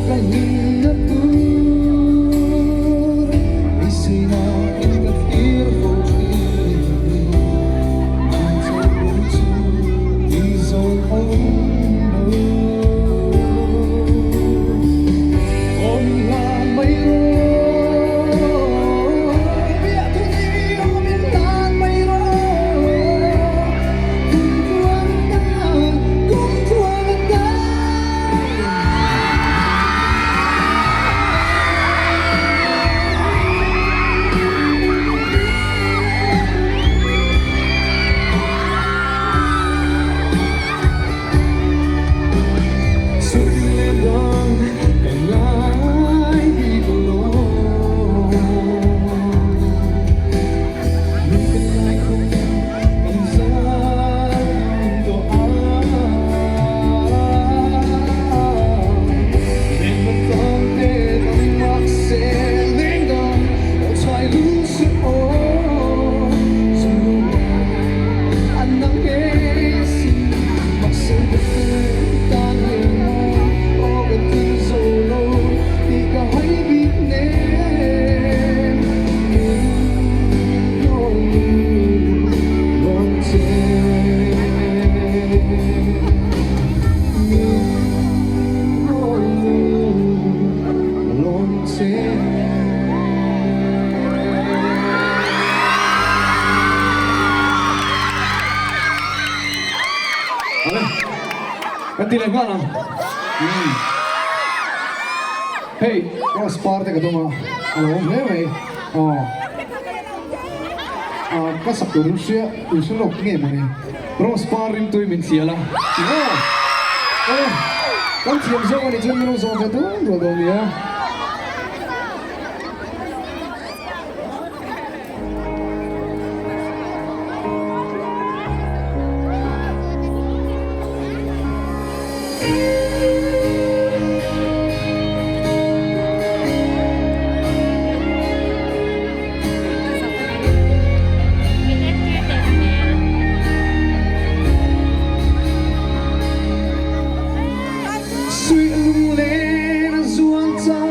Ka hlimna tur beiseina in ka thlir fo thin. Min chapo chu i zawn awm lo. Aw min hlan mai rawh. Biak ni aw min hlan mai rawh. Kum tluang atan, kum tluang atan. Kan ti leh nghal ang. Hei, rose par te ka dawng a, a lo awm hle mai. Aw. Ah, ka sak tur in hria, in hre lawk nge mawni. Rose par rimtui min thial a. Aw. Aw. Kan thiam zawk a nih chuan min lo zawm ve dual dual dawn nia. Suih lunglen a zuan cang.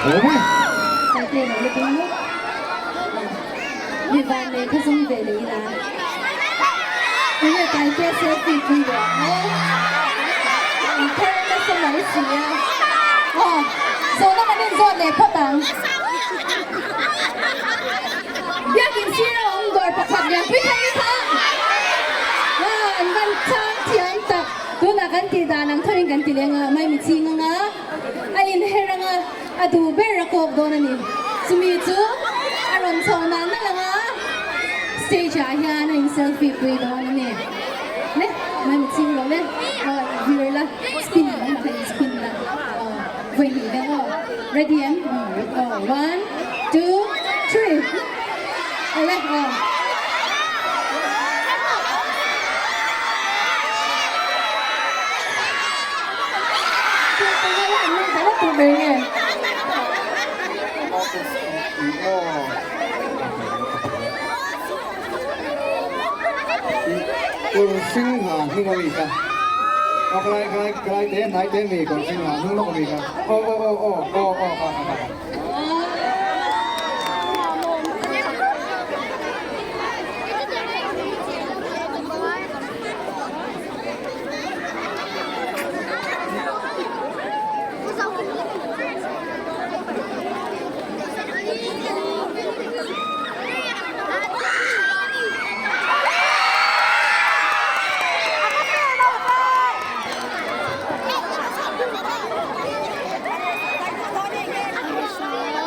Awm e. Taitea lo la ding lawk. Mi vannei kha zawng ve leh ila. Enge Taitea selfie pui leh ang aw. An kher nasa mai si a. Aw, zawhna kan inzawt leh phawt ang. Biakin sir a awm dawr pakhat lian pui thei i kha. An van chang thiam tak. Tunah kan tih dan ang thawin kan ti leng a, mai mi ching anga a inher anga a duh ber a kawk dawn a ni. Chumi chu a rawn chho nal nal anga stage ah hian a in selfie pui dawn a ni. Le, mai mi ching lo le, aw vir la, spin mai mah kha in spin la, aw vawi hnih deuh aw, ready em? Aw one, two, three, awle aw. Kawr hring ha hnung ami kha aw ka lai ka lai ka lai te hnai te mi kawr hring ha hnung lawk ami kha aw aw aw aw aw aw kha kha kha.